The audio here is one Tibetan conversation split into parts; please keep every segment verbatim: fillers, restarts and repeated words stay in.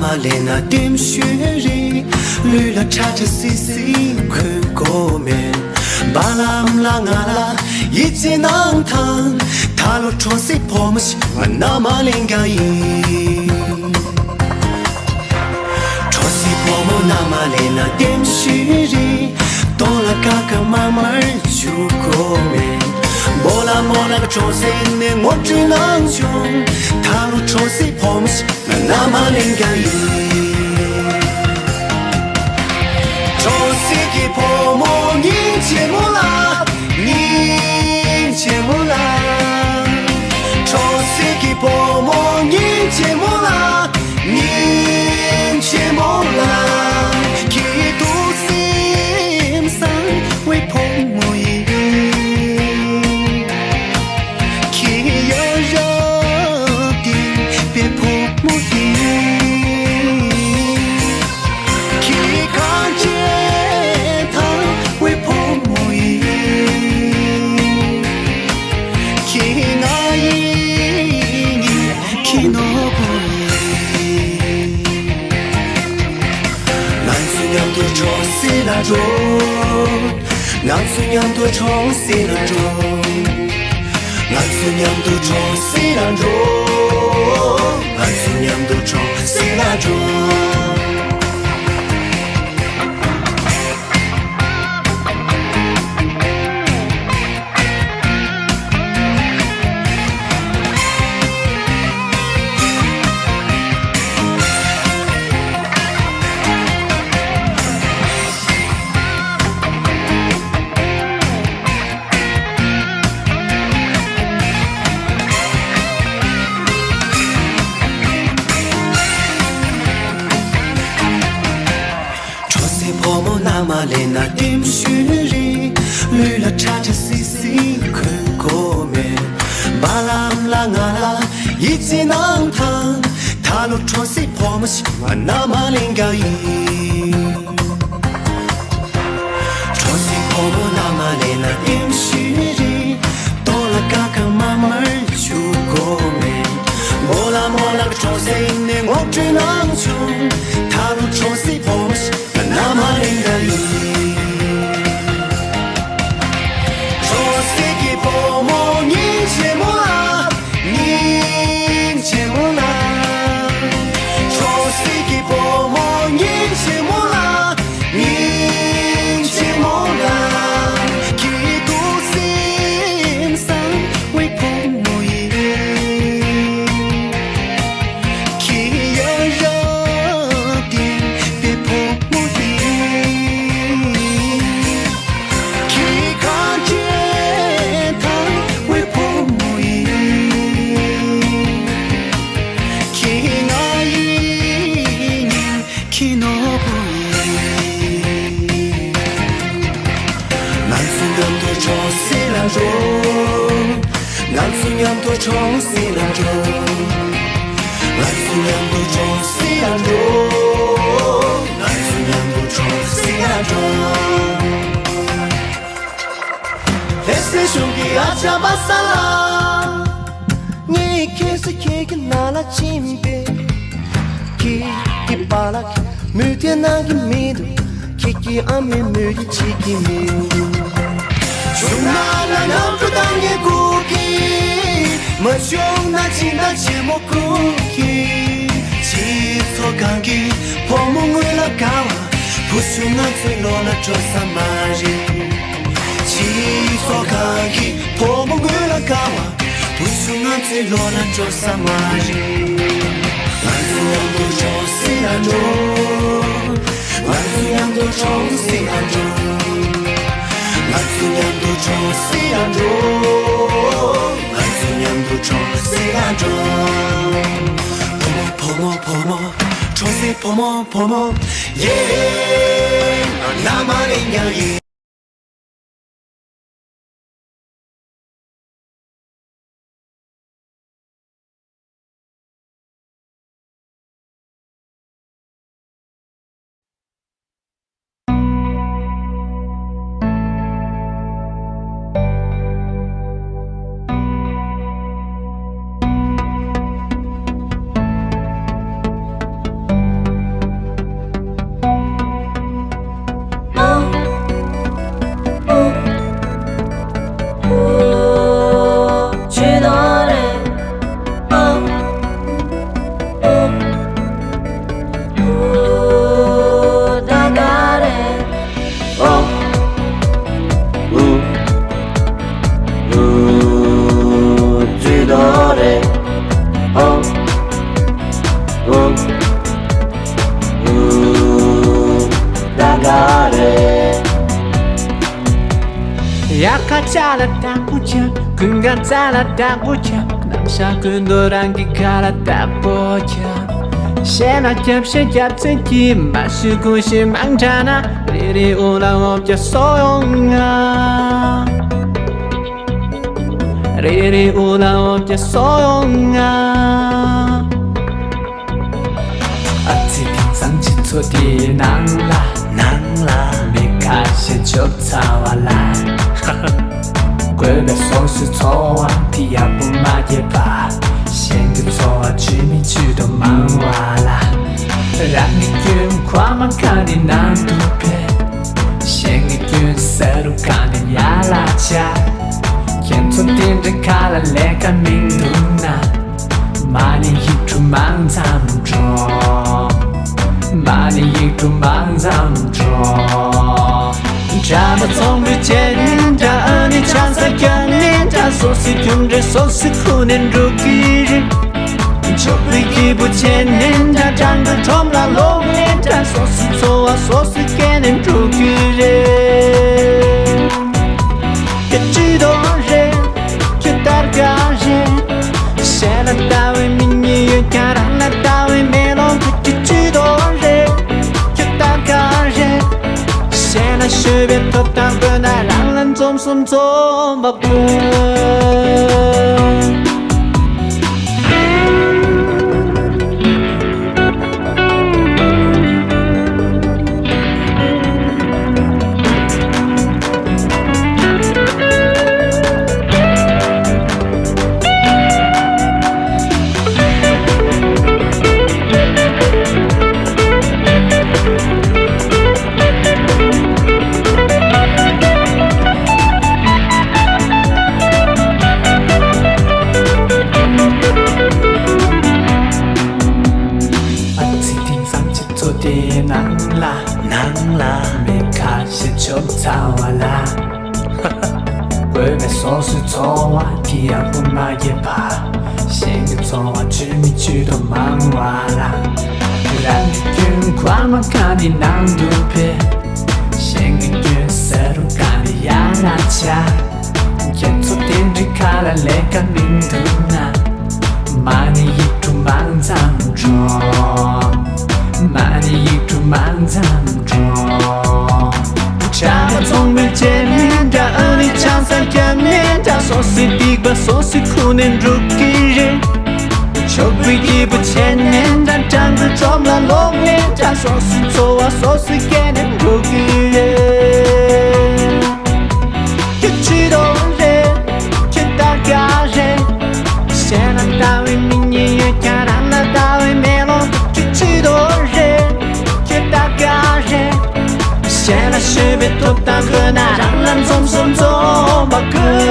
མ་ལེན་ན་ལྟེམ་ཤུལ་རེད། ལུས་ལ་ཁྲ་ཁྲ་སིལ་སིལ་གོན་དགོས་མེད། རྦ་ལམ་ལ་ང་ལ་ཡིད་ཆེས་གནང་དང་། ད་ལོ་ཁྲོ་སའི་ཕོ་མོ་ཞིག་ང་མནའ་མ་ལེན་རྒྱུ་ཡིན། ཁྲོ་སའི་ཕོ་མོ་མནའ་མ་ལེན་ན་ལྟེམ་ཤུལ་རེད། གདོང་ལ་ཀ་ཁ་དམར་དམར་བྱུག་དགོས་མེད། སྦོ་ལ་མོ་ལ་ཁྲོ་སའི་ནས་ངོ་སྤྲོད་གནང་བྱུང་། ད་ལོ་ཁྲོ་སའི་ཕོ་མོ་ཞིག་ང་མནའ་མ་ལེན་རྒྱུ་ཡིན། ཁྲོ་སའི་གི་ཕོ་མོ་སྙིང་རྗེ་མོ་ལ། སྙིང་རྗེ་མོ་ལ། ཁྲོ་སའི་གི་ཕོ་མོ་སྙིང་རྗེ་མོ་ལ། སྙིང་རྗེ་མོ་ལ། ཁྱེད་ཐུགས་སེམས་གསང་བའི་ཕོ་མོ་ཡིན། ཁྱེད་ཡ་རབས་བསྟན་པའི་ཕོ་མོ་ཡིན། ཁྱེད་གངས་ཅན་ཐང་བའི་ཕོ་མོ་ཡིན། ཁྱེད་ང་ཡི་ཁྱི་ནོར་བུ་ཡིན། ང་ཚོ་མཉམ་དུ་ཁྲོ་སེ་ལ་འགྲོ། ང་ཚོ་མཉམ་དུ་ཁྲོ་སེ་ལ་འགྲོ། ང་ཚོ་མཉམ་དུ་ཁྲོ་སེ་ལ་འགྲོ། ང་ཚོ་མཉམ་དུ་ཁྲོ་སེ་ལ་འགྲོ། ཁྲོ་སའི་ཕོ་མོ་མནའ་མ་ལེན་ན་ལྟེམ་ཤུལ་རེད། ལུས་ལ་ཁྲ་ཁྲ་སིལ་སིལ་གོན་དགོས་མེད། རྦ་ལམ་ལ་ང་ལ་ཡིད་ཆེས་གནང་དང་། ད་ལོ་ཁྲོ་སའི་ཕོ་མོ་ཞིག་ང་མནའ་མ་ལེན་རྒྱུ་ཡིན། ཁྲོ་སའི་ཕོ་མོ་མནའ་མ་ལེན་ན་ལྟེམ་ཤུལ་རེད། གདོང་ལ་ཀ་ཁ་དམར་དམར་བྱུག་དགོས་མེད། སྦོ་ལ་མོ་ལ་ཁྲོ་སེ་ནས་ངོ་སྤྲོད་གནང་བྱུང་། ད་རུང་ཁྲོ་སའི་ཕོ་མོ་ཞིག་ང་མནའ་མ་ལེན་རྒྱུ་ཡིན། ཁྲོ་སའི་གི་ཕོ་མོ་སྙིང་རྗེ་མོ་ལ། སྙིང་རྗེ་མོ་ལ། ཁྲོ་སའི་གི་ཕོ་མོ་སྙིང་རྗེ་མོ་ལ། སྙིང་རྗེ་མོ་ལ། ཁྱེད་ཐུགས་སེམས་གསང་བའི་ཕོ་མོ་ཡིན། ཁྱེད་ཡ་རབས་བསྟན་པའི་ཕོ་མོ་ཡིན། ཁྱེད་གངས་ཅན་ཐང་བའི་ཕོ་མོ་ཡིན། ཁྱེད་ང་ཡི་སྙིང་ཁྱི་ནོར་བུ་ཡིན། ང་ཚོ་མཉམ་དུ་ཁྲོ་སེ་ལ་འགྲོ། ང་ཚོ་མཉམ་དུ་ཁྲོ་སེ་ལ་འགྲོ། ང་ཚོ་མཉམ་དུ་ཁྲོ་སེ་ལ་འགྲོ། ང་ཚོ་མཉམ་དུ་ཁྲོ་སེ་ལ་འགྲོ། ལྷ་སའི་གཞུང་གི་ཨ་ཅག་པ་ས་ལ། ངས་ཁྱེད་ཚོ་ཁྱེད་ཀྱི་ནང་ལ་ཕྱིན་པས། ཁྱེད་ཀྱི་པཱ་ལགས་མུ་མཐུད་གནང་གི་མི་འདུག་ཁྱེད་ཀྱི་ཨ་མས་མུ་མཐུད་བྱེད་ཀྱི་མི་འདུག་བྱུང་ན་ལ་ནམ་གྲོ་དང་ངའི་སྒུག་གི། མ་བྱུང་ན་སྦྱིན་བདག་ཆེན་མོ་སྒུག་གི། སྤྱི་ཚོགས་སྒང་གི་ཕོ་མོ་དངུལ་ལ་དགའ་བ། བུ་ཆུང་ང་ཚོའི་བློ་ལ་འགྲོ་ས་མ་རེད། སྤྱི་ཚོགས་སྒང་གི་ཕོ་མོ་དངུལ་ལ་དགའ་བ། བུ་ཆུང་ང་ཚོའི་བློ་ལ་འགྲོ་ས་མ་རེད། ང་ཚོ་མཉམ་དུ་ཁྲོ་སེ་ལ་འགྲོ། ང་ཚོ་མཉམ་དུ་ཁྲོ་སེ་ལ་འགྲོ། ང་ཚོ་མཉམ་དུ་ཁྲོ་སེ་ལ་འགྲོ། ང་ཚོ་མཉམ་དུ་ཁྲོ་སེ་ལ་འགྲོ། བུ་མོ་བུ་མོ་བུ་མོ། ཁྲོ་སེ་བུ་མོ་བུ་མོ། ཡེ། ང་མནའ་མ་ལེན་རྒྱུ་ཡིན། ཅ་ལག་དྲག་པོ་ཁྱབ། ཀུན་དགའ་རྩ་ལ་དྲག་པོ་ཁྱབ། ནམ་ཞག་ཀུན་ཏུ་རང་གི་ཁ་ལ་དྲག་པོ་ཁྱབ། གཞན་ལ་རྒྱབ་བཤད་རྒྱབ་རྩེན་གྱིས། མ་ཤི་ཀུན་ཤི་མང་དྲགས་ན། རེ་རེ་དབུ་ལ་འོ་བརྒྱལ་སོ་ཡོང་ང་། རེ་རེ་དབུ་ལ་འོ་བརྒྱལ་སོ་ཡོང་ང་། ཨ་ཙི། དེང་སང་སྤྱི་ཚོགས་འདིའི་ནང་ལ། ནང་ལ། མི་ཁ་ཤས་ཆོབ་ཚ་བ་ལ། དགོས་པའི་སོ་སོའི་འཚོ་བ་དེ་ཡག་པོ་མ་སྐྱེལ་བར། གཞན་གྱི་འཚོ་བ་ཇི་མི་ཇི་ལྟར་མང་བ་ལ། རང་གི་སྐྱོན་མཁོ་མ་ག་ནས་ནང་དུ་ཕེབས། གཞན་གྱི་སྐྱོན་ཟ་རུ་ག་ནས་ཡར་ལ་ཆགས། ཁྱེད་ཚོ་དེ་འདྲའི་ཁ་ལ་ལས་ཀ་མི་འདུག་ན། མ་ཎི་ཡིག་དྲུག་མང་ཙམ་འགྲོ། མ་ཎི་ཡིག་དྲུག་མང་ཙམ་འགྲོ། འདྲ་མ་ཚོང་པའི་ཆེ་ནས་འདྲ། ཨ་ནི་ཆང་ས་བརྒྱབ་ནས་འདྲ། སོ་སོའི་རྒྱུ་འབྲས་སོ་སོས་ཁུར་ནས་འགྲོ་གི་རེད། ཕྱུག་པོའི་སྐྱིད་པོ་བྱས་ནས་འདྲ། སྤྲང་པོའི་ཁྲོམ་ལ་ལོག་ནས་འདྲ། སོ་སོའི་འཚོ་བ་སོ་སོས་སྐྱེལ་ནས་འགྲོ་གི་རེད། ཁྱོད་ཅི་ལྟར་རེད། ཁྱོད་ལྟར་ག་རེད། གཞན་ལ་ལྟ་བའི་མིག་གཉིས་ཡོད་ཀྱང་། རང་ལ་ལྟ་བའི་མེ་ལོང་། ཁྱོད་ཅི་ཅི་ལྟར་རེད། ཁྱོད་ལྟར་ག་རེད། གཞན་ལ་ཤོད་པའི་ཐོབ་ཐང་དགོས་ན། རང་ལ་འཛོམས་སུ་འཛོམས་པ་དགོས། ཨ་ཙི། དེང་སང་སྤྱི་ཚོགས་དེའི་ནང་ལ། ནང་ལ། མི་ཁ་ཤས་ཆོབ་ཚ་བ་ལ། དགོས་པའི་སོ་སོའི་འཚོ་བ་དེ་ཡག་པོ་མ་སྐྱེལ་བར། གཞན་གྱི་འཚོ་བ་ཇི་མི་ཇི་ལྟར་མང་བ་ལ། རང་གི་སྐྱོན་མཁོ་མ་ག་ནས་ནང་དུ་ཕེབས། གཞན་གྱི་སྐྱོན་ཟ་རུ་ག་ནས་ཡར་ལ་ཆགས། ཁྱེད་ཚོ་དེ་འདྲའི་ཁ་ལ་ལས་ཀ་མི་འདུག་ན། མ་ཎི་ཡིག་དྲུག་མང་ཙམ་འགྲོ། མ་ཎི་ཡིག་དྲུག་མང་ཙམ་འགྲོ། འདྲ་མ་ཚོང་པའི་ཆེ་ནས་འདྲ། ཨ་ནི་ཆང་ས་བརྒྱབ་ནས་འདྲ། སོ་སོའི་སྡིག་པ་སོ་སོས་ཁུར་ནས་འགྲོ་གི་རེད། ཕྱུག་པོའི་སྐྱིད་པོ་བྱས་ནས་འདྲ། སྤྲང་པོའི་ཁྲོམ་ལ་ལོག་ནས་འདྲ། སོ་སོའི་འཚོ་བ་སོ་སོས་སྐྱེལ་ནས་འགྲོ་གི་རེད། ཁྱོད་ཅི་ལྟར་རེད། ཁྱོད་ལྟར་ག་རེད། གཞན་ལ་ལྟ་བའི་མིག་གཉིས་ཡོད་ཀྱང་། རང་ལ་ལྟ་བའི་མེ་ལོང་། ཁྱོད་ཅི་ལྟར་རེད། ཁྱོད་ལྟར་ག་རེད། གཞན་ལ་ཤོད་པའི་ཐོབ་ཐང་དགོས་ན། རང་ལ་འཛོམས་སུ་འཛོམས་པ་དགོས།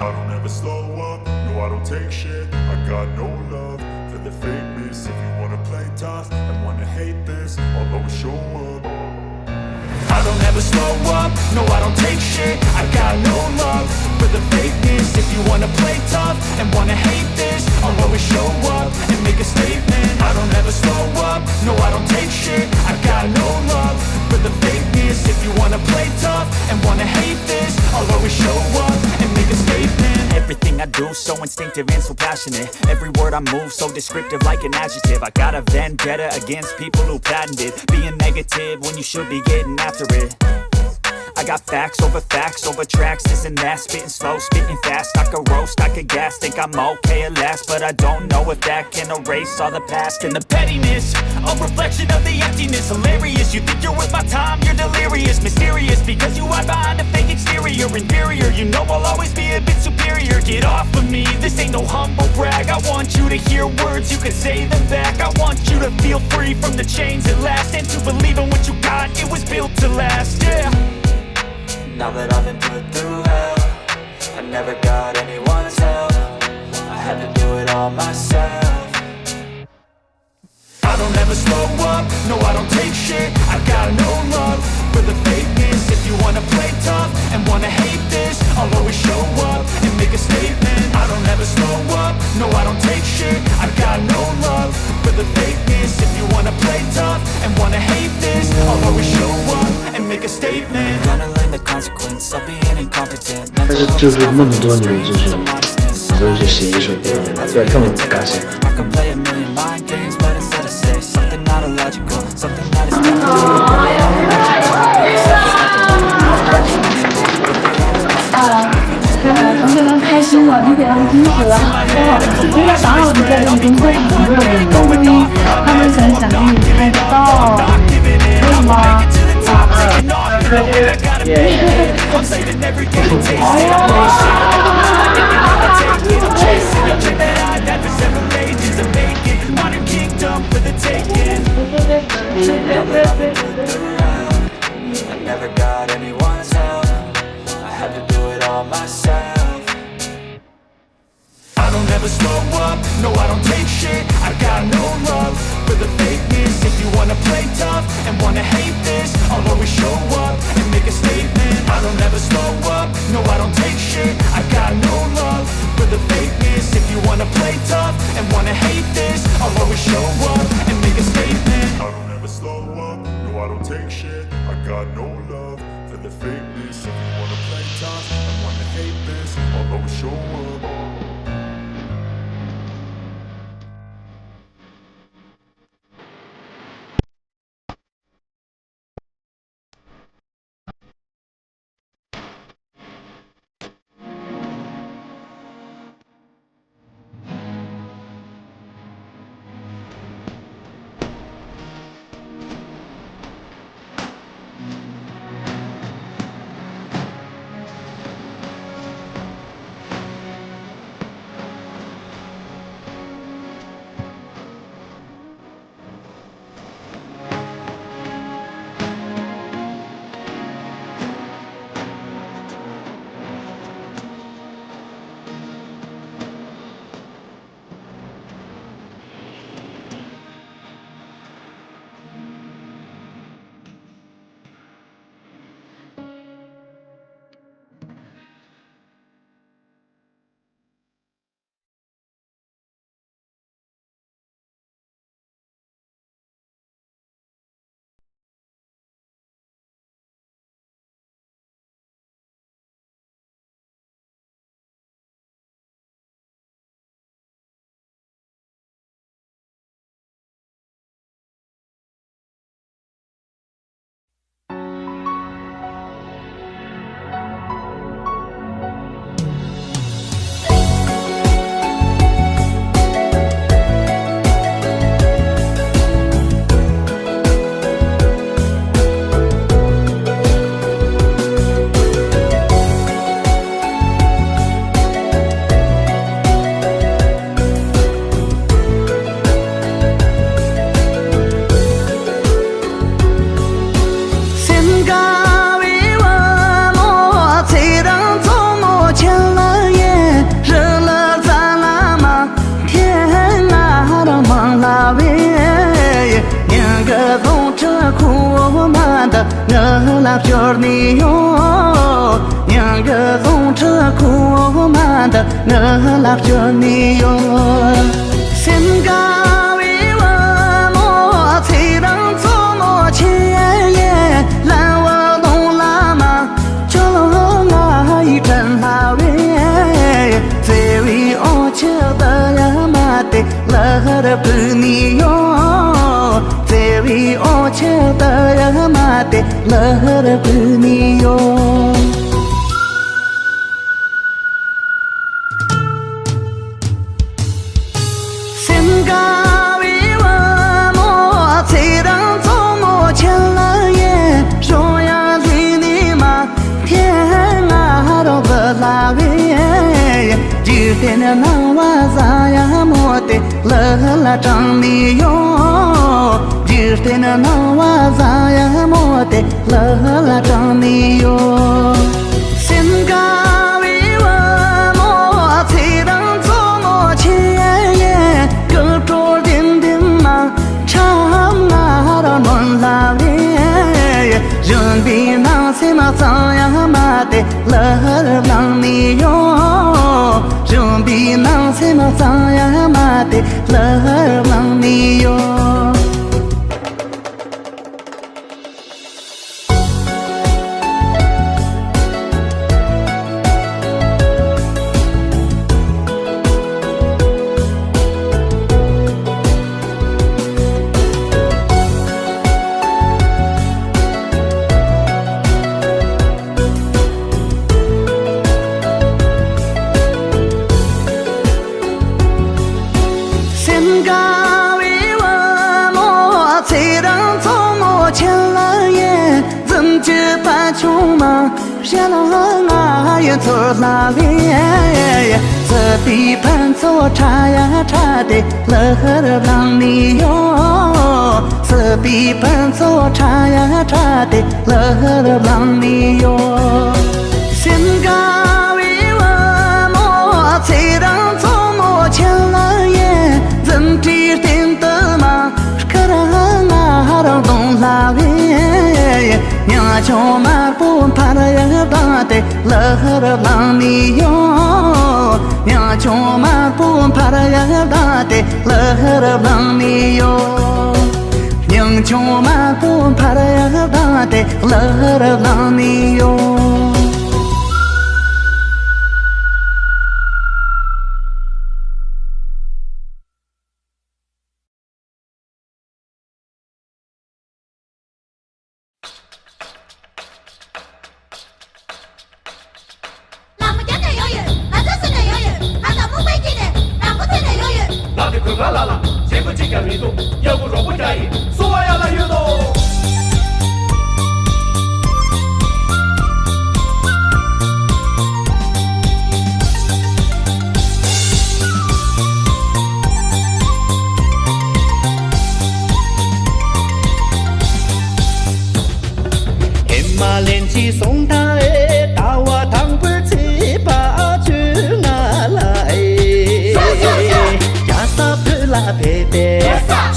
I don't ever slow up, no, I don't take shit. I got no love for the fakeness. If you wanna play tough and wanna hate this, I'll always show up. I don't ever slow up, no, I don't take shit. I got no love for the fakeness. If you wanna play tough and wanna hate this, I'll always show up and make a statement. I don't ever slow up, no, I don't take shit. I got no love for the fakeness. If you wanna play tough and wanna hate this, I'll always show up and make a statement. Everything I do so instinctive and so passionate. Every word I move so descriptive like an adjective. I got a vendetta against people who patented being negative when you should be getting after it. I got facts over facts over tracks, isn't that? Spitting slow, spitting fast. I could roast, I could gas, think I'm okay at last, but I don't know if that can erase all the past and the pettiness. A reflection of the emptiness, hilarious. You think you're worth my time, you're delirious. Mysterious, because you hide behind a fake exterior. Inferior, you know I'll always be a bit superior. Get off of me, this ain't no humble brag. I want you to hear words, you can say them back. I want you to feel free from the chains at last, and to believe in what you got, it was built to last, yeah. Now that I've been put through hell, I never got anyone's help. I had to do it all myself. I don't ever slow up, no, I don't take shit. I got no love for the fakeness. If you wanna play tough and wanna hate this, I'll always show up and make a statement. I don't ever slow up, no, I don't take shit. I got no love for the fakeness. If you wanna play tough and wanna hate this, I'll always show up and make a statement. Gonna learn the consequence of being incompetent. Mental illness, confidence, streets, and modestness. I can play a million mind games, but instead I say something not illogical, something that is 我觉得开心了，你得要听死了。有点打扰你在这种工作场合里面，他们想想你到，为什么？I never got anyone's help. I had to do it all myself. I don't ever slow up, no, I don't take shit. I got no love for the fakeness. If you wanna play tough and wanna hate this, I'll always show up and make a statement. I don't ever slow up, no, I don't take shit. I got no love for the fakeness. If you wanna play tough and wanna hate this, I'll always show up and make a statement. I don't ever slow up, no, I don't take shit. I got no love for the fakeness. If you wanna play tough and wanna hate this, I'll always show up. མ་འདི་ངུ་ལ་སྐྱོར་ནི་ཡོད། མྱང་གི་རྫོང་ཁྲི་ཁོ་མ་འདི་ངུ་ལ་སྐྱོར་ནི་ཡོད། སེམས་དགའ་བའི་བུ་མོ་ཚེ་རིང་མཚོ་མོ་ཆེ་ཡེ་ལམ་བུ་ལོང་ལ་མ། ཁྱོད་ང་ཡི་དྲིན་ལྷ་བས། བརྩེ་བའི་འོ་ཆུ་དུ་ཡ་མ་དེ་ལྷར་བུད་ནི་ཡོད། བརྩེ་བའི་འོ་ཆུ་དུ་ཡ་མ་དེ་ལྷར་བུད་ནི་ཡོད། སེམས་དགའ་བའི་བུ་མོ་ཚེ་རིང་མཚོ་མོ་ཆེ་ལ་ཡེ་ཞོ་ཡང་ལུས་ནི་མ། ཐེ་ང་རོགས་བུ་ལ་བས། འཇིག་རྟེན་སྣང་བ་བཟང་ཡ་མོ་དེ་ལྷ་ལ་དྲངས་ནི་ཡོད། འཇིག་རྟེན་སྣང་བ་བཟང་ཡ་མོ་དེ་ལྷ་ལ་དྲངས་ནི་ཡོད། སེམས་དགའ་བའི་བུ་མོ་ཚེ་རིང་མཚོ་མོ་ཆེ་ཡེ། སྐུ་བྲོ་ལྡིང་ལྡིང་མ། ཁྲམ་ང་ར་མོན་ལ་རེ། གཞོན་པའི་ནང་སེམས་གཙང་ཡ་མ་དེ་ལྷར་བླངས་ནི་ཡོད། གཞོན་པའི་ནང་སེམས་གཙང་ཡ་མ་དེ་ལྷར་བླངས་ནི་ཡོད། སེམས་དགའ་བའི་བུ་མོ་ཚེ་རིང་མཚོ་མོ་ཆེ་ལ་ཡེ། འཛུམ་གྱི་ཕ་ཆུང་མ་ཞལ་ལ་ང་ཡི་ཚོར་ལ་ལེ། སྲིད་པའི་ཕུན་ཚོགས་ཕྲ་ཡ་ཕྲ་དེ་ལྷར་བླངས་ནི་ཡོད། སྲིད་པའི་ཕུན་ཚོགས་ཕྲ་ཡ་ཕྲ་དེ་ལྷར་བླངས་ནི་ཡོད། སེམས་དགའ་བའི་བུ་མོ་ཚེ་རིང་མཚོ་མོ་ཆེ་ལ་ཡེ། འཛུམ་གྲིའི་སྟེང་དུ་མ་སྐུ་ར་ང་རང་གདོང་ལ་བས། མྱང་ཆུང་དམར་པོ་འཕར་ཡ་བཏང་སྟེ་ལྷར་བླངས་ནི་ཡོད། མྱང་ཆུང་དམར་པོ་འཕར་ཡ་བཏང་སྟེ་ལྷར་བླངས་ནི་ཡོད། མྱང་ཆུང་དམར་པོ་འཕར་ཡ་བཏང་སྟེ་ལྷར་བླངས་ནི་ཡོད། ལྷ་མོ་རྒྱབ་ནས་ཡོང་ཡོད། ང་ཚོ་སུ་ནས་ཡོང་ཡོད། ང་དང་སྨུག་པའི་དཀྱིལ་ནས་དང་པོ་ཐོན་ནས་ཡོང་ཡོད། ལག་དེ་གོས་ཁ་ལ་ལ། བྱེད་སྒོ་གཅིག་ཀྱང་མི་འདུག་གཡག་པོ་རོགས་པོ་རྒྱག་ཡིན། སུ་བ་ཡ་ལ་ཡོད་དོ། ཨེ་མ་ལན་གཅིག་སོང་ད་ཨེ། ཟླ་བ་དང་པོའི་ཚེས་པ་བཅོ་ལྔ་ལ་ཨེ། རྒྱ་ས་བོད་ལ་ཕེབས་པའི་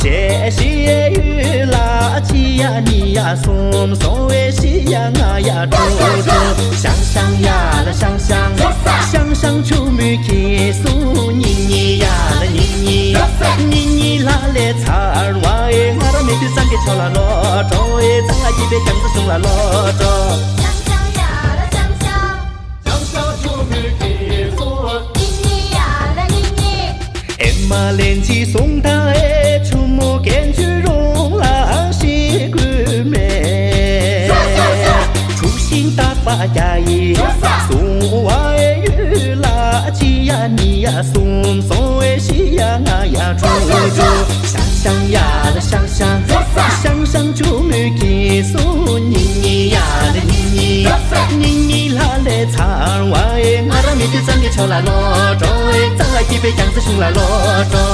ཞལ་བཞི་ཡི་ཡུལ་ལ་གཅིག་ཡ་གཉིས་ཡ་གསུམ་སོང་བའི་བཞི་ཡ་ལྔ་ཡ་དྲུག་དྲུག་ཤང་ཤང་ཡ་ལ་ཤང་ཤང་། ཤང་ཤང་ཆུ་མོའི་ཁྱི་སུ་གཉིས་གཉིས་ཡ་ལ་གཉིས་གཉིས། གཉིས་གཉིས་ལ་ལས་ཚར་བ་ཨེ། ང་རང་མེད་དུས་གཙང་གི་ཕྱོགས་ལ་ལོག་འགྲོ་ཨེ། གཙང་ལ་སྐྱིད་པའི་རྒྱ་མཚོ་གཞུང་ལ་ལོག་འགྲོ། ཤང་ཤང་ཡ་ལ་ཤང་ཤང་། ཤང་ཤང་ཆུ་མོའི་ཁྱི་སུ་གཉིས་གཉིས་ཡ་ལ་གཉིས་གཉིས། ཨེ་མ་ལན་གཅིག་སོང་ད་ཨེ། ཆུ་མོ་གན་ཆུ་རོང་ལ་ཤི་དགོས་མེད། གྲུ་ཤིང་སྟག་པ་རྒྱ་ཡི་སུང་བ་ཨེ། ཡུལ་ལ་གཅིག་ཡ་གཉིས་ཡ་གསུམ་སོང་ཨེ། བཞི་ཡ་ལྔ་ཡ་དྲུག་དྲུག་ཤང་ཤང་ཡ་ལ་ཤང་ཤང་། ཤང་ཤང་ཆུ་མོའི་ཁྱི་སུ་གཉིས་གཉིས་ཡ་ལ་གཉིས་གཉིས། གཉིས་གཉིས་ལ་ལས་ཚར་བ་ཨེ། ང་རང་མེད་དུས་གཙང་གི་ཕྱོགས་ལ་ལོག་འགྲོ་ཨེ། གཙང་ལ་སྐྱིད་པའི་རྒྱ་མཚོ་གཞུང་ལ་ལོག་འགྲོ།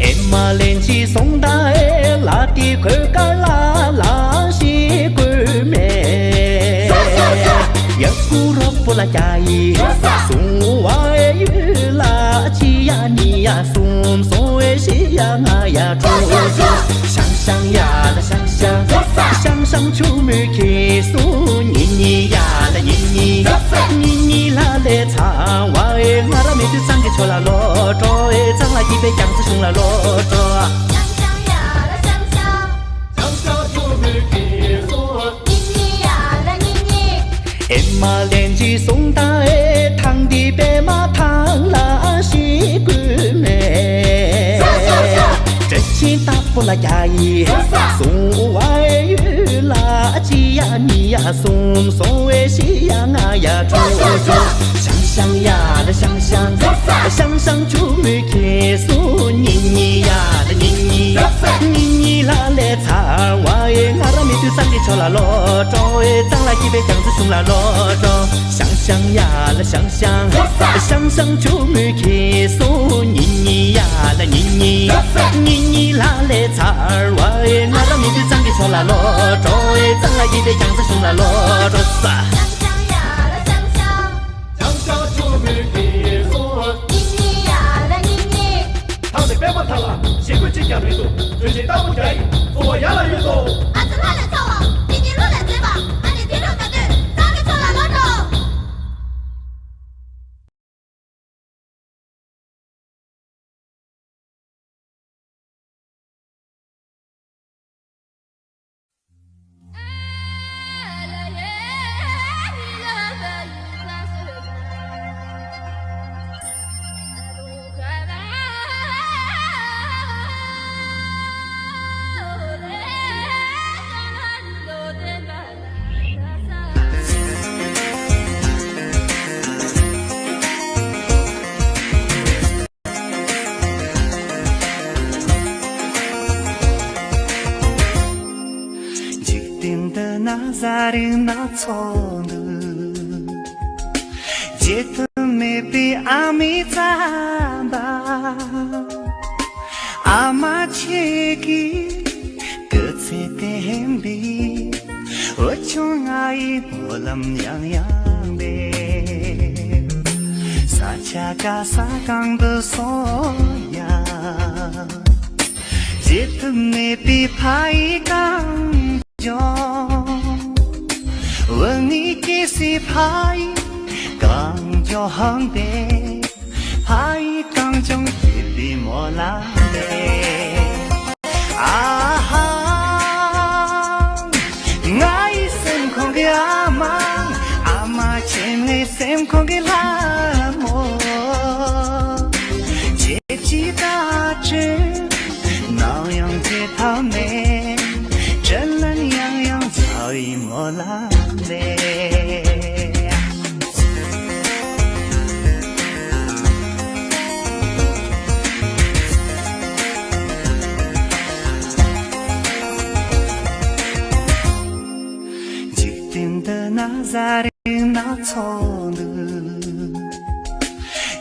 ཨེ་མ་ལན་གཅིག་སོང་ད་ཨེ། ལ་ཏི་གོས་ དཀར་ལ་ལ་ཞིག་དགོས་མེད། ཡ་ཀུ་རོག་པོ་ལ་རྒྱ་ཡིས་བཟུང་བ་ཡུལ་ལ་ཅི་ཡ་ནི་ཡ་གསུམ་གསུམ་བཞི་ཡ་ལྔ་ཡ་དྲུག་དྲུག་ཤང་ཤང་ཡ་ལ་ཤང་ཤང་། ཤང་ཤང་ཆུ་མོའི་ཁྱི་སུ་ཉི་ཉི་ཡ་ལ་ཉི་ཉི། ཉི་ཉི་ལ་ལས་ཚང་བ་ཨེ། ང་ར་མེད་དུས་གཙང་གི་ཕྱོགས་ལ་ལོག་འགྲོ་ཨེ། གཙང་ལ་སྐྱིད་པའི་རྒྱ་མཚོ་གཞུང་ལ་ལོག་འགྲོ། ཤང་ཤང་ཡ་ལ་ཤང་ཤང་། ཤང་ཤང་ཆུ་མོའི་ཁྱི་སུ་ཉི་ཉི་ཡ་ལ་ཉི་ཉི། ཨེ་མ་ལན་ཅི་སོང་ད་ཨེ། ཐང་འདི་པད་མ་ཐང་ལ་ཞིག་དགོས་མེད། བཀྲ་ཤིས་རྟག་པོ་ལ་རྒྱ་ཡིས་བཟུང་བ་ཡུལ་ལ་ཅི་ཡ་ནི་ཡ་གསུམ་གསུམ་བཞི་ཡ་ལྔ་ཡ་དྲུག་དྲུག་ཤང་ཤང་ཡ་ལ་ཤང་ཤང་། ཤང་ཤང་ཆུ་མོའི་ཁྱི་སུ་ཉི་ཉི་ཡ་ལ་ཉི་ཉི། ཉི་ཉི་ལ་ལས་ཚར་བ་ཨེ། ང་ར་མེད་དུས་གཙང་གི་ཕྱོགས་ལ་ལོག་འགྲོ་ཨེ། གཙང་ལ་སྐྱིད་པའི་རྒྱ་མཚོ་གཞུང་ལ་ལོག་འགྲོ། ཤང་ཤང་ཡ་ལ་ཤང་ཤང་། ཤང་ཤང་ཆུ་མོའི་ཁྱི་སུ་ཉི་ཉི་ཡ་ལ་ཉི་ཉི། ཉི་ཉི་ལ་ལས་ཚར་བ་ཨེ། ང་ར་མེད་དུས་གཙང་གི་ཕྱོགས་ལ་ལོག་འགྲོ་ཨེ། གཙང་ལ་སྐྱིད་པའི་རྒྱ་མཚོ་གཞུང་ལ་ལོག་འགྲོ་ས། ཤང་ཤང་ཆུ་མོའི་ཁྱི་སུ་ཉི་ཉི་ཡ་ལ་ཉི་ཉི། ཐང་དེ་པད་མ་ཐང་ལ་ཞིག་དགོས་ཅི་ཀྱང་མི་འདུག་དུས་ཆེན་རྟག་པོ་རྒྱ་ཡིས་བཟུང་བ་ཡ་ལ་ཡོད་དོ། ཨ་ཙི་ལྷ་ལས་ཚ་བ་ཉི་ཉི་གླུ་ལས་མཛེས་པ། ཨ་ནི་དེ་རུ་ད་དུས་གཙང་གི་ཕྱོགས་ལ་ལོག་འགྲོ། འཇིག་རྟེན་འདི་ན་ཟ་རིན་སྣ་ཚོགས་འདུག་བརྗེད་དུ་མེད་པའི་ཨ་མའི་རྩམ་པ། ཨ་མ་ཁྱེད་ཀྱི་སྐུ་ཚེ་བརྟན་པའི་འོད་ཆུང་ང་ཡི་སྨོན་ལམ་ཡང་ཡང་འདེབས། ས་ཆ་ག་ས་གང་དུ་སོང་ཡང་། བརྗེད་དུ་མེད་པའི་ཕ་ཡི་གངས་ལྗོངས། བུ་ངའི་སྐྱེ་སའི་ཕ་ཡི་གངས་ལྗོངས་དེ། ཕ་ཡི་གངས་ལྗོངས་སྐྱིད་པའི་སྨོན་ལམ་འདེབས། ཨ་ཧ། ང་ཡི་སེམས་ཁོང་གི་ཨ་མ། ཨ་མ་ཁྱེད་ངའི་སེམས་ཁོང་གི་ལྷ་མོ། ཁྱེད་ཀྱི་བརྡ་སྤྲོད་ནམ་ཡང་བརྗེད་ཐབས་མེད། དྲིན་ལན་ཡང་ཡང་འཇལ་བའི་སྨོན་ལམ་འདེབས། འཇིག་རྟེན་འདི་ན་ཟ་རིན་སྣ་ཚོགས་འདུག་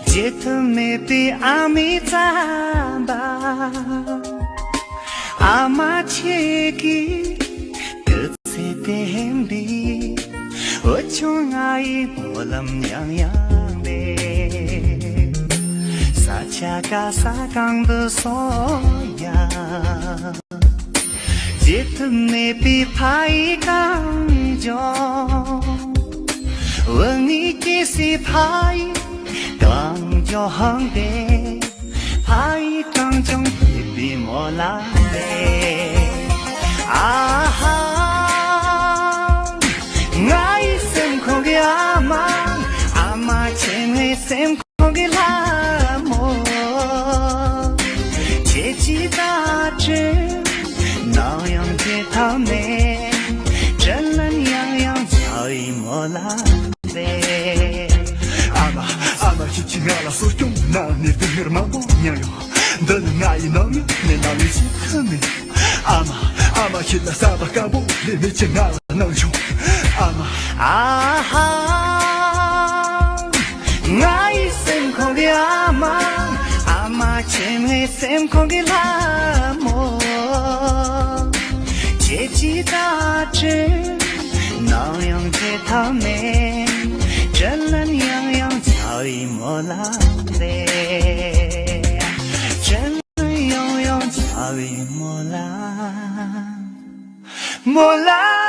བརྗེད་དུ་མེད་པའི་ཨ་མའི་རྩམ་པ། ཨ་མ་ཁྱེད་ཀྱི་སྐུ་ཚེ་བརྟན་པའི་འོད་ཆུང་ང་ཡི་སྨོན་ལམ་ཡང་ཡང་འདེབས། ས་ཆ་ག་ས་གང་དུ་སོང་ཡང་། བརྗེད་དུ་མེད་པའི་ཕ་ཡི་གངས་ལྗོངས། བུ་ངའི་སྐྱེ་སའི་ཕ་ཡི་གངས་ལྗོངས་དེ། ཕ་ཡི་གངས་ལྗོངས་སྐྱིད་པའི་སྨོན་ལམ་འདེབས། ཨ་ཧ། ང་ཡི་སེམས་ཁོང་གི་ཨ་མ། ཨ་མ་ཁྱེད་ངའི་སེམས་ཁོང་གི་ལྷ་མོ། ཁྱེད་ཀྱི་བརྡ་སྤྲོད་ནམ་ཡང་བརྗེད་ཐབས་མེད། དྲིན་ལན་ཡང་ཡང་འཇལ་བའི་སྨོན་ལམ་འདེབས། ཨ་མ། ཨ་མ། ཁྱེད་ཀྱིས་ང་ལ་གསོ་སྐྱོང་གནང་ནས་སྡུག་བསྔལ་མང་པོ་མྱངས་ཡོད། འདི་ནི་ང་ཡི་ནང་མི་ནས་ནང་ལས་ཤེས་ཐུབ་མེད། ཨ་མ། ཨ་མ། ཁྱེད་ལ་བསམ་པ་དཀར་པོ་ལས་མེད་ཅེས་ང་ལ་གནང་བྱུང་། ཨ་མ། ཨ་ཧ། ང་ཡི་སེམས་ཁོང་གི་ཨ་མ། ཨ་མ་ཁྱེད་ངའི་སེམས་ཁོང་གི་ལྷ་མོ། ཇི་ལྟར་བྱོས། ནམ་ཡང་བརྗེད་ཐབས་མེད། དྲིན་ལན་ཡང་ཡང་འཚལ་བའི་སྨོན་ལམ་རེད། དྲིན་ལན་ཡང་ཡང་འཚལ་བའི་སྨོན་ལམ། སྨོན་ལམ།